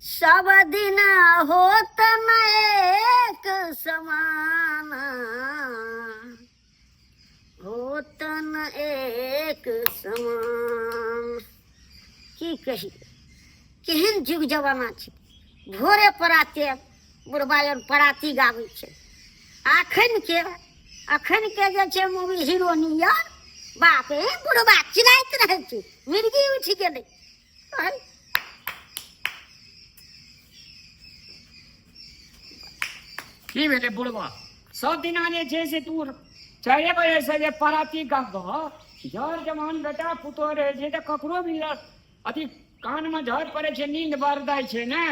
सब दिन होत न एक समान, होत न एक समान। की कही, केहन जुग जमाना छै। भोरे पराते बुढ़बा आर पराती गाबै छै। अखन के अखन के जे छै मूवी हीरोनी यार, बाप रे, बुढ़बा चिल्लाइत रहै छै, मिर्गी उठि गेलै। की भेलै बुढ़बा? सब दिना जे छै से तू 4 बजे से जे पराती गाबह, जर जवान बेटा पुतोह रहै छै तऽ ककरो भी अथी कानमे झड़ पड़ै छै, नींद बरदाइ छै ने।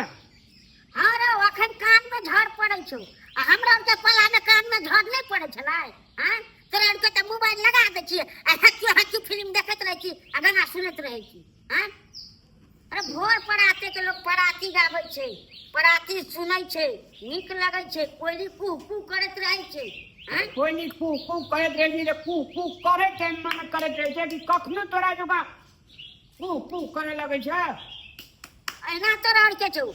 हँ रौ, अखन कानमे झड़ पड़ै छौ आ हमरा आरके पलामे कानमे झड़ नहि पड़ै छलै। आँय, तोरा आरके तऽ मोबाइल लगा दै छियै आ हच्चू हच्चू फिल्म देखैत रहै छी आ गाना सुनैत रहै छी। आँय, अरे भोर पराते के लोक पराती गाबै छै, पराती सुनै छै, नीक लगै छै। कोयली कू कू करैत रहै छै। आँय, कोयली कू कू करैत रहै छै तऽ कू कू करै टाइममे ने करैत रहै छै कि कखनो तोरा जकाँ कू कू करे लगै छै? अहिना तोरा आरके छौ,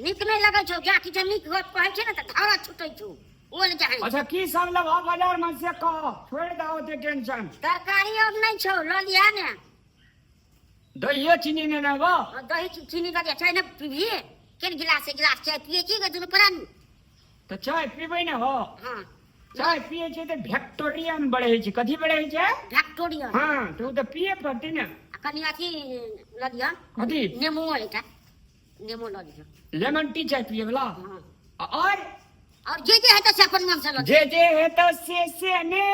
नीक नहि लगै छौ। जा किछु नीक गप कहै छै ने तऽ धारा छूटै छौ ओल जाय। अच्छा, की सब लेबह बाजार में से कह, छोड़ि दह ओते टेंशन। तरकारी और नहि छौ, लऽ लिहा ने। दहियो चीनी नहि लेबह? और दही चीनी लऽ लिहा। चाय नहि पीबही? केन गिलास एक गिलास चाय पियै छी गे दुनू प्राणी? तऽ चाय पीबै ने हो। हाँ। चाय पियै छै तऽ फैक्टोरियम बढ़ै छै। कथी बढ़ै छै? फैक्टोरियम। हाँ, तऽ ओ तऽ पिये पड़तै ने। आ कनि अथी लऽ लिअ। कथी? नेमो, एकटा नेमो लऽ लिअ। लेमन टी चाय पियै वला? हाँ। और? और जे जे हेतै से अपन मन से लऽ लिअ। जे जे हेतौ से से ने,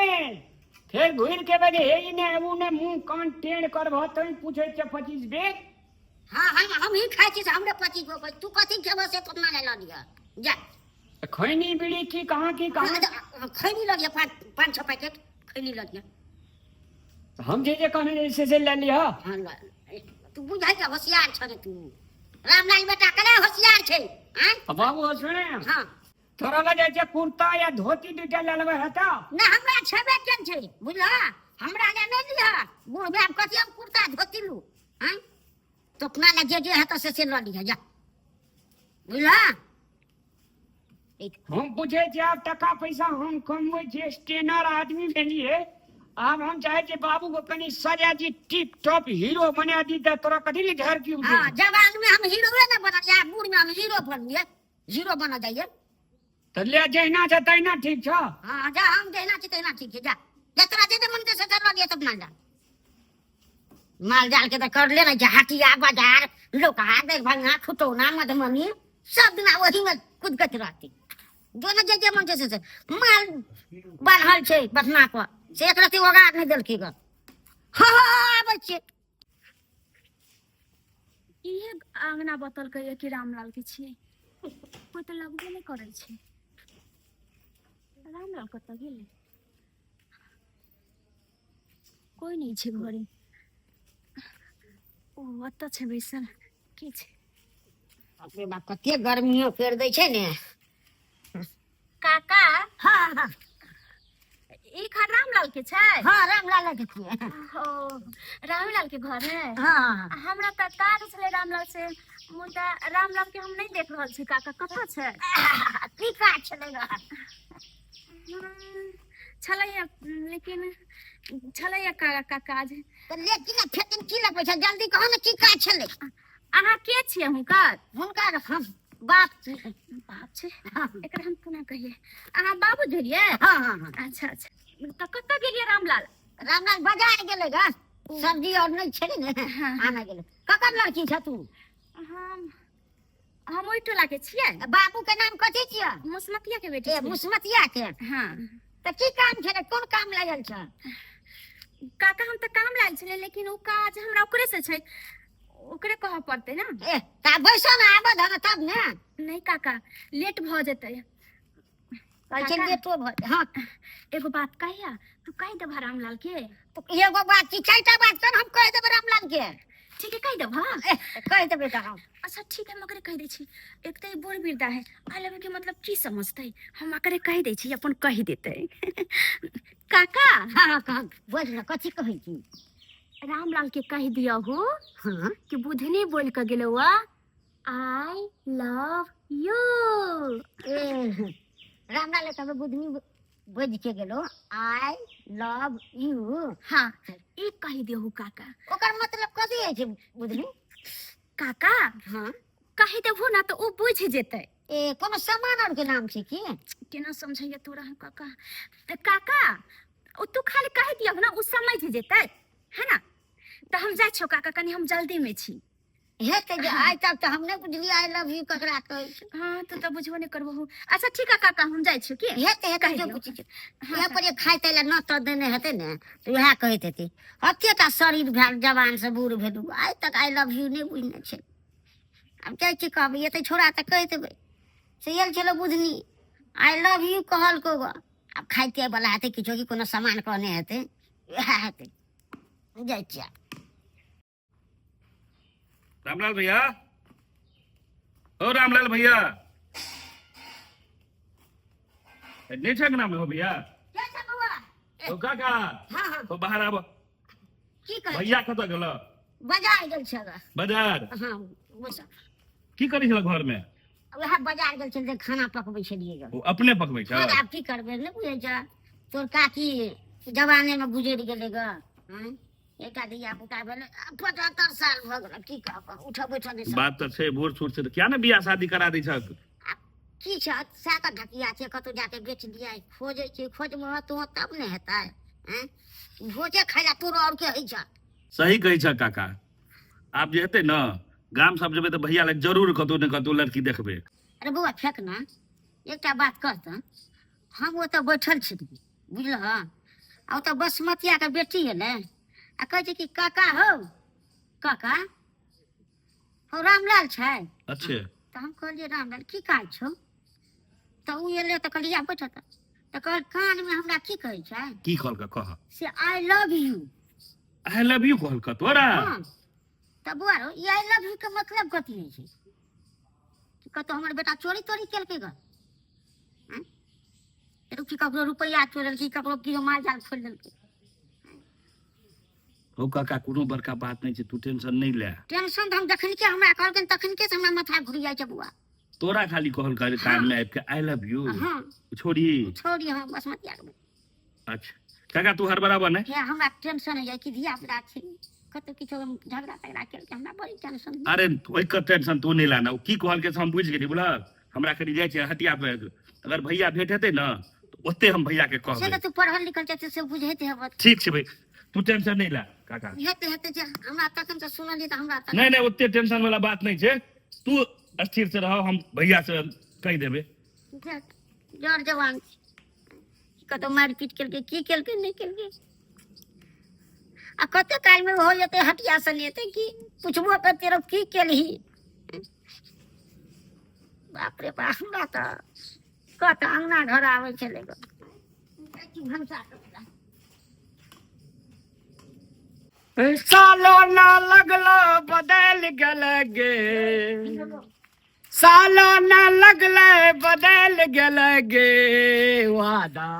फेर घुरि के बजे हे ई ने उ ने, मुंह कान टेढ़ करबह तैं पूछै छियै 25 बेर। हाँ, हम ही खाइ छी से हमरे 25 गो। तू कथी खेबह से तो अपना लऽ लिअ, जा। खैनी बीड़ी की कहाँ की कहाँ? हाँ, खैनी लऽ लिअ, पाँच पाँच छः पैकेट खैनी लऽ लिअ। हम जे जे कहने रही से से लऽ लिअ। हाँ, तू बुझै छ, होशियार छ ने तू। रामलाल बेटा कने होशियार छै। आँय? आ बाबू सुने। हाँ। तोरा लग जाइ छै कुर्ता या धोती दूटा लऽ लेबै हेतौ? ना, हमरा छेबे केन छै, बुझलह? हमरा ले नहि लिह। बूढ़ बाप कथी हम कुर्ता धोती लू? आँय, तो अपना ले जे जे हेतौ से से लऽ लिह, जा, बुझलह? हम पूछे छियै, आब टका पैसा हम कमबै छियै, स्टेनर आदमी भेलियै, आब हम चाहै छियै बाबू को कनि सजा दी, टिप टॉप हीरो बना दी, तऽ तोरा कथी ले झाड़ की उठे? हाँ, जवान में हम हीरोए ना बनलियै, आब बूढ़ में हम हीरो बनलियै, हीरो बनल जाइए। तऽ ले, जहिना छै तहिना ठीक छौ। हाँ, जा, हम जहिना छी तहिना ठीक छै। जा जा, तोरा जे जे मन छै से लऽ लिअ। तब माल जाल माल जाल के तऽ करले नहि छै। हटिया बाजार लोकहा दरभंगा खुटौना मधुबनी सब दिना ओही में कुदकैत रहती। जो ने जे जे मन छै से से। माल बान्हल छै बथना पर से एक रत्ती ओगार नहि देलकै ग। हाँ हाँ हाँ, आबै छियै। इहे आंगना बतलकै कि रामलाल के छियै, कोइ तऽ लगबे नहि करै छै। रामलाल कतऽ गेलै? कोइ नहि छै घरे। ओ ओतऽ छै बैसल। के छै? बाप रे बाप, कते गर्मियो फेर दै छै ने। काका। हाँ हाँ। ई घर रामलाल के छै? हाँ, रामलाल के छियै। ओ रामलाल के घर है? हाँ हाँ। हमरा तऽ काज छलै रामलाल से, मुदा रामलाल के हम नहि देख रहल छी। काका, कतऽ छै? की काज छलै गऽ? छलैया, लेकिन छलैया का काज। तऽ लेकिन फेकिन की लगबै छै? जल्दी कहू ने, की काज छलै? अहाँ के छियै हुनकर? हुनकर हम बाप छी। बाप छै? एकरा हम कोना कहियै? अहाँ बाबू भेलियै? हाँ हाँ हाँ। अच्छा अच्छा, तऽ कतऽ गेलियै रामलाल? रामलाल बाजार गेलै गा, सब्जी और नहि छलै ने। हाँ। आने गेलै। ककर लड़की छ तू? हम ओहि टोला के छियै। बाबू के नाम कथी छियै? मुसमतिया के बेटी ए छियै। मुसमतिया के? हाँ। तऽ की काम छलै? कोन काम लागल छ? काका, हम तऽ काम लायल छलै, लेकिन ओ काज हमरा ओकरे से छै, ओकरे कहऽ पड़तै ने। ए, तऽ बैसो ने, आबऽ दह ने तब ने। नहि काका, लेट भऽ जेतै। कहै छै काका। लेटो भऽ, हाँ। एगो बात कहिया, तू कहि देबह रामलाल के? एगो बात की, चारिटा बात कर, हम कहि देबै रामलाल के। ठीक है, कहि देबह। ए, कहि देबै तऽ हम। अच्छा ठीक है, हम ओकरे कहि दै छी। एक तऽ ई बूढ़ वृद्धा है, I love के मतलब की समझतै? हम ओकरे कहि दै छी, अपन कहि देतै। काका। हाँ हाँ, कह, बोल ने, कथी कहै छी? रामलाल के कहि दियहु हाँ कि बुधनी बोल के गेलौ आ I love you. ए, रामलाल तब बुधनी बज के गेलो I love you. हाँ, ई कहि देहु काका। ओकर मतलब कथी होइ छै बुधनी? काका हाँ, कहि देबहो ना तो ओ बुझि जेतै। ए, कोनो सामान आर के नाम छै की? केना समझैया तोरा हम काका? तऽ काका ओ तू खाली कहि दियह ना, ओ समझ जेतै, है ना? तऽ हम जाइ छियौ काका, कनि हम जल्दी में छी। हेतै जे आइ तक तऽ हम नहि बुझलियै I love you ककरा कहै छै। हाँ, तू तऽ बुझबो नहि करबहु। अच्छा ठीक है काका, हम जाइ छियौ की? हेतै हेतै, कहि जो दियौ। बुझै छै। हाँ, इएह पर जे खाइ ताहि लए नत देने हेतै ने, तऽ उएह कहैत हेतै। एतेटा शरीर भेल, जवान से बूढ़ भेलू, आइ तक I love you नहि बुझने छै। आब जाइ छी कहबै, एतै छोड़ा तऽ कहि देबै से आयल छलो बुधनी I love you कहलको गो। आब खाइते बला हेतै किछो कि कोनो सामान कहने हेतै, उएह हेतै। जाइ छियै। रामलाल भैया, ओ रामलाल भैया, नहीं छै नाम हो भैया? के छै बौआ? ओ काका। हाँ हाँ। ओ बाहर आब। की कहै? भैया कतऽ गेल? बाजार गेल छै ग। बाजार? हाँ, बैस। की करै छल घर में? उएह बाजार गेल छलै, खाना पकबै छलियै ग। ओ अपने पकबै छ? हाँ, आब की करबै, नहि बुझै छ तोर काकी जवाने में गुजरि गेलै ग। हँ, एकटा धिया पुता भेलै, 75 साल भऽ गेल, की कहब, उठऽ बैठऽ नहि। बात तऽ छै, बूढ़ सूढ़ छै तऽ किया ने बियाह शादी करा दै छक? की छै, सएह तऽ ढकिया छै, कतहु जाके बेच दिया। खोजै छै, खोजमे तू तब ने हेतै। आँय, भोजे खाइ लए तोरो आओर के होइ छ? सही कहै छ काका। आब जे हेतै ने, गाम सब जेबै तऽ भैया लग जरूर कतौ ने कतौ लड़की देखबै। अरे बौआ फेक ना, एकटा बात कह तऽ। हम ओतऽ बैठल छी, बुझलह, आ ओतऽ बसमतियाके बेटी एलै आ कहै छै कि काका हौ, काका हौ, रामलाल छै? अच्छे। तऽ हम कहलियै रामलाल, की काज छौ? तऽ ओ एलै तऽ कहलियै आ बैठ। तऽ कहल कानमे हमरा की कहै छै? की कहलक, कह। से I love you. I love you कहलक तोरा? हाँ। तऽ बौआ रौ, ई I love you के मतलब कथी होइ छै? कि कतौ हमर बेटा चोरी तोरी केलकै ग? आँय? की ककरो रुपैआ चोरेलकै, ककरो कियो माल जाल खोलि देलकै? हौ काका, कोनो बड़का बात नहि छै, तू टेंशन नहि ले। टेंशन तऽ हम जखन के हमरा कहलखिन तखन के से हमरा माथा घुरि जाइ छै बौआ। तोरा खाली कहलक जे कान में आबि के I love you? हाँ। छोड़ी? छोड़ी, हाँ, बसमतिया के बेटी। अच्छा काका, तू हड़बड़ाबऽ नहि। हे, हमरा टेंशन हो जाइ कि धिया पुता छै, कतौ किछो झगड़ा तगड़ा केलकै, हमरा बड़ी टेंशन। अरे ओहिके टेंशन तू नहि लाना। ओ की कहलकै से हम बुझि गेली, बुझलक? हमरा कनि जाइ छै हटिया पर, अगर भैया भेट हेतै ने तऽ ओते हम भैया के से कहबै। तऽ तू पढ़ल लिखल छै, से बुझैत हेबऽ। ठीक छै भाई, तू टेंशन नहि ले काका। हेतै हेतै जे हमरा तखन से सुनलियै तऽ हमरा तखन नहि नहि, ओते टेंशन वाला बात नहि छै, तू स्थिर से रह, हम भैया से कहि देबै। जर जवान छी, कतौ मारि पीट केलकै, की केलकै नहि केलकै, आ कते काल मे हो जेतै, हटिया से लेतै की पुछबो करते रहो की केलही। बाप रे बाप, हमरा तऽ कत अंगना घर आबै छलै गो। की भनसा करबै? सालो ना लगलो बदल गेल गे, सालो ना लगले बदल गेल गे, वादा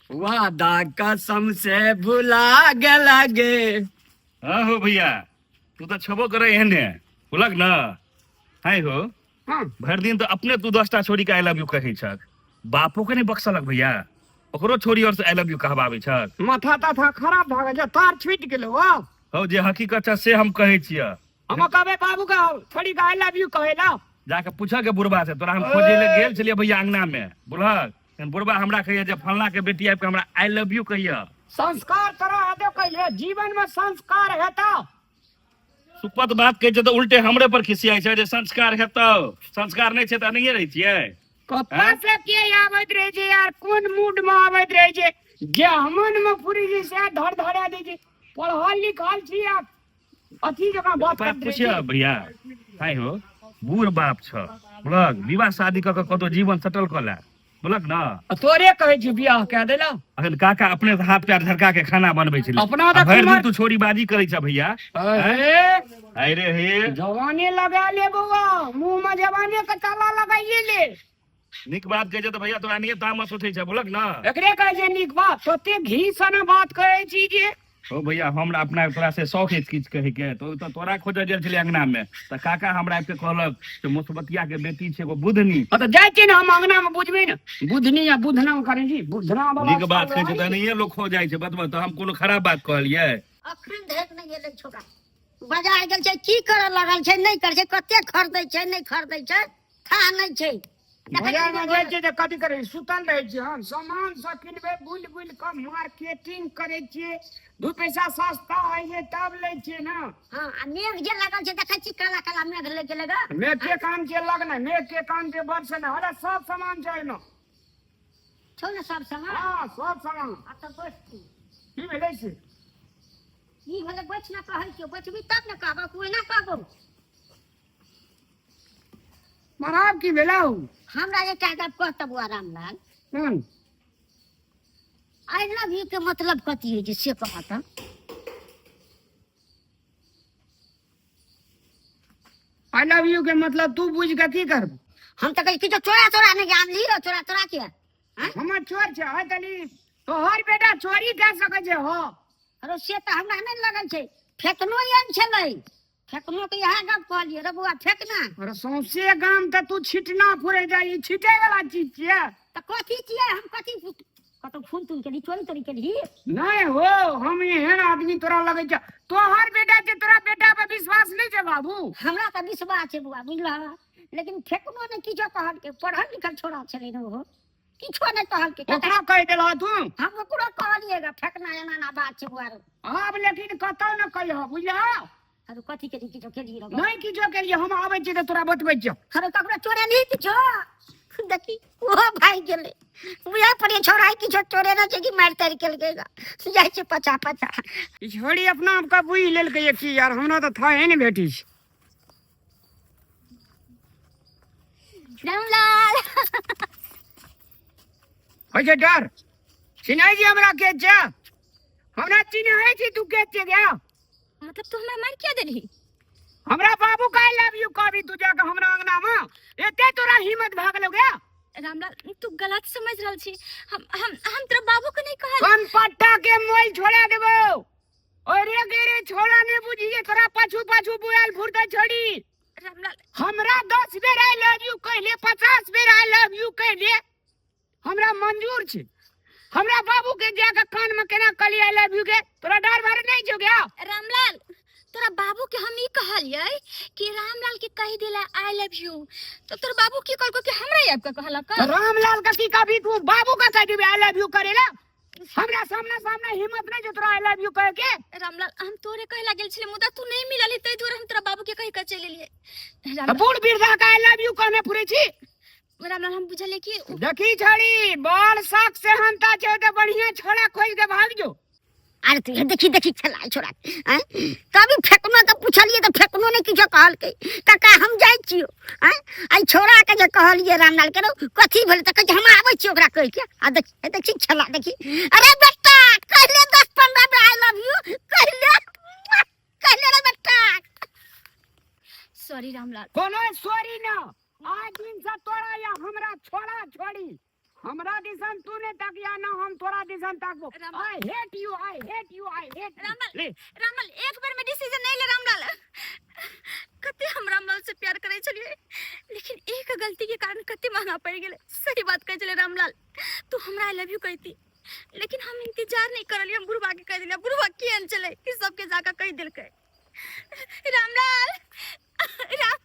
वादा कसम से भुला गेल गे। हाँ हो भैया, तू तऽ छेबो करे एहने, बुझलक ने? हाय हो। हाँ। भरि दिन तऽ अपने तू 10टा छोरी के I love you कहै छक, बापो के नहि बख्शलक भैया, ओकरो छोरी और से I love you कहबाबै छक। माथा ताथा खराब भऽ गेल छै, तार छूटि गेलो। हौ, जे हकीकत छै से हम कहै छियै। हम कहबै बाबू के छोड़ी के I love you कहै ला? जाके पूछऽ के बुढ़बा से। तोरा हम खोजे ले गेल छलियै भैया अंगना में, बुझलक? बुढ़बा हमरा कहिया जे फलना के बेटी आबि के हमरा I love you कहिया। संस्कार तोरा हेतौ कहिले जीवन में संस्कार हेतौ। सुपत बात कहै छै तऽ उल्टे हमरे पर खिसियाइ छै जे संस्कार हेतौ, संस्कार नहि छै तऽ नहिये रहै छियै। कतऽ से के आबैत रहै छै यार, कोन मूड में आबैत रहै छै जे हमन में फुरी छै से धर धरा दै छै। पढ़ल लिखल छी आ अथी जकाँ बात बात करैत रहै पुछिय छै। भैया, हाय हो, बूढ़ बाप छ, बुझलक? विवाह शादी कऽ के कतौ जीवन सेटल कऽ ले, बुझलक ने? आ तोरे कहै छी बियाह कए देला। अखन काका अपने से हाथ पैर झरका के खाना बनबै छलै। अपना तऽ आ भरि दिन कुमार- तू छोरी बाजी करै छ भैया। अरे हाय रे हे। जवानी लगा ले बौआ, मुंह में जवानी के ताला लगाइए ले। नीक बात कहै छै तऽ भैया तोरा नहीं तामस उठै छै, बुझलक ने? एकरे कहै छै नीक बात। तते घी सन बात कहै छी जे हो भैया, हमरा अपना तोरा से शौक अछि किछु कहै के, तो तऽ तोरा खोजऽ गेल छलियै अंगना मे, तऽ काका हमरा आबि के कहलक जे मुसबतिया के बेटी छै एगो बुधनी। हँ तऽ जाइ छी ने हम अंगना मे, बुझबे ने बुधनी आ बुधना करै छी, बुधना वाला। नीक बात कहै छै तऽ एनाहिये लोक खो जाइ छै। बतबऽ तऽ हम कोनो खराब बात कहलियै? अखन धरि नहि गेलै छोकरा, बाजार गेल छै, की करऽ लगल छै, नहि करै छै, कते खरीदै छै, नहि खरीदै छै, था नहि छै। बाजार मे जाइ छियै तऽ कथी करै छी? सुतल रहै छियै। हम सामान सब किनबै, बुलि बुलि कऽ मार्केटिंग करै छियै, दू पैसा सस्ता होइ छै तब लै छियै ने। हँ, आ मेघ जे लागल छै, देखै छी काला काला मेघ लागि गेलै ग। मेघ के काम छै लगनाइ, मेघ के काम छै बरसनाइ। अरे सब सामान छै एहिमे। छौ ने सब सामान? हँ, सब सामान। आ तऽ बैठ तू। की भेलै से? की भेलै? बैठ ने, कहै छियौ, बैठबी तब ने कहबौ, तू एना कहबौ। महाराज, की भेलौ? हमरा एकटा गप कहतऽ बौआ रामलाल। कोन? I love you के मतलब कथी होइ छै से कहऽ तऽ। I love you के मतलब तू बुझि कऽ की करबू? हम तऽ कहै किछो चोरा तोरा नहि आनली रौ, चोरा तोरा के आँय? हमर चोर छै? है तनी तोहर बेटा चोरी कए सकै छै? हो। अरे से तऽ हमरा नहि लगल छै, फेकनो एहन छलै, फेकनो के इएह गप कहलियै रे बौआ फेकना। अरे सौंसे गाम तऽ तू छिटना फुरे जाइ, ई छिटे वाला चीज छियै? तऽ कथी छियै? हम कथी कतौ फोन तोन केली, चोरी तोरी केली? नहि हो, हम एहन आदमी तोरा लगै छै तोहर बेटा छै, तोरा बेटा पर विश्वास नहि छै बाबू? हमरा तऽ विश्वास छै बौआ, बुझलह, लेकिन फेकनो नहि किछो कहलकै, पढ़ल लिखल छोड़ा छलै ने ओहो, किछो नहि कहलकै। ओकरो कहि देलह तू? हम ओकरो कहलियै गे, फेकना एना एना बात छै बौआ रे। आब लेकिन कतौ ने कहिह, बुझलह? अरे कथी केली? किछो केली रे? नहि किछो केलियै हम, आबै छियै तऽ तोरा बतबै छियौ। अरे ककरो चोरे नहीं किछो? देखी ओहो भागि गेलै, बुझा पड़े छोड़ा किछो चोरे ना छै कि मारि तारि केलकै ग। जाइ छै पछा पछा। ई छोड़ी अपना आपके बुझि लेलकै ये की यार, हमरा तऽ थाहे ने भेटी छै। रामलाल। होइ छै डर? चिन्है छी हमरा के छै? हमरा चिन्है छी तू के छियै गे? मतलब तू हमरा मारि किया देलही? हमरा बाबू का I love you कहबी तू जाके हमरा अंगना में? एते तोरा हिम्मत भऽ गेलौ गे? रामलाल, तू गलत समझ रहल छी, हम हम हम तोरा बाबू के नहीं कहल। कन पट्टा के मोल छोड़ा देबो। अरे गेरे छोड़ा ने बुझिए, तोरा पाछू पाछू बुआल फुरते छोड़ी। रामलाल। हमरा 10 बेर I love you कहले, 50 बेर I love you कहले, हमरा मंजूर छै। हमरा बाबू के जाके कान में केना कहली I love you के? तोरा डर भर नहीं छौ गया? रामलाल, तोरा बाबू के हम ई कहलियै कि रामलाल के कहि देला I love you, तो तोर बाबू की कहलको कि हमरा आबि के कहलक। तो रामलाल का की कभी तू बाबू का कह देबे I love you करेला? हमरा सामने सामने हिम्मत नहीं जो तोरा I love you कहे के। रामलाल, हम तोरे कहे लागल छले, मुदा तू नहीं मिलल, ताहि दुआरे हम तोरा बाबू के कहि के चलि एलियै। तऽ रामलाल। बूढ़ वृद्धा का I love you कहने फुरे छी? रामलाल, हम बुझलियै कि देखी छड़ी, बाल साख से हंता छै तऽ बढ़िया छोड़ा खोज के भाग जो। अरे तू देखी देखी खेला छोड़ा आँय, कभी फेकनो के पुछलियै तऽ फेकनो नहि किछो कहलकै, काका हम जाइ छियौ। आँय, आइ छोड़ा के जे कहलियै रामलाल के रौ कथी भेलै, तऽ कहै छै हम आबै छियै ओकरा कहि के। आ देखी हे देखी खेला देखी, अरे बेटा कहले 10-15 बेर I love you कहले, कहले रे बेटा। सॉरी रामलाल। कोनो सॉरी ना, आज दिन से तोरा या हमरा छोड़ा छोड़ी, हमरा दिसन तू ने तकिया ना हम तोरा दिसन ताकबो। I hate you, I hate you, I hate. Ramlal, Ramlal, एक बेर में डिसीजन नहीं ले। रामलाल, कते हम रामलाल से प्यार करे छलियै, लेकिन एक गलती के कारण कते महंगा पड़ गेलै। सही बात कहै छलै रामलाल, तू हमरा I love you कहती, लेकिन हम इंतजार नहीं करलियै, हम बुढ़वा के कह दिलियै। बुढ़वा केहन छलै कि सबके जाकर कहि देलकै। रामलाल, राम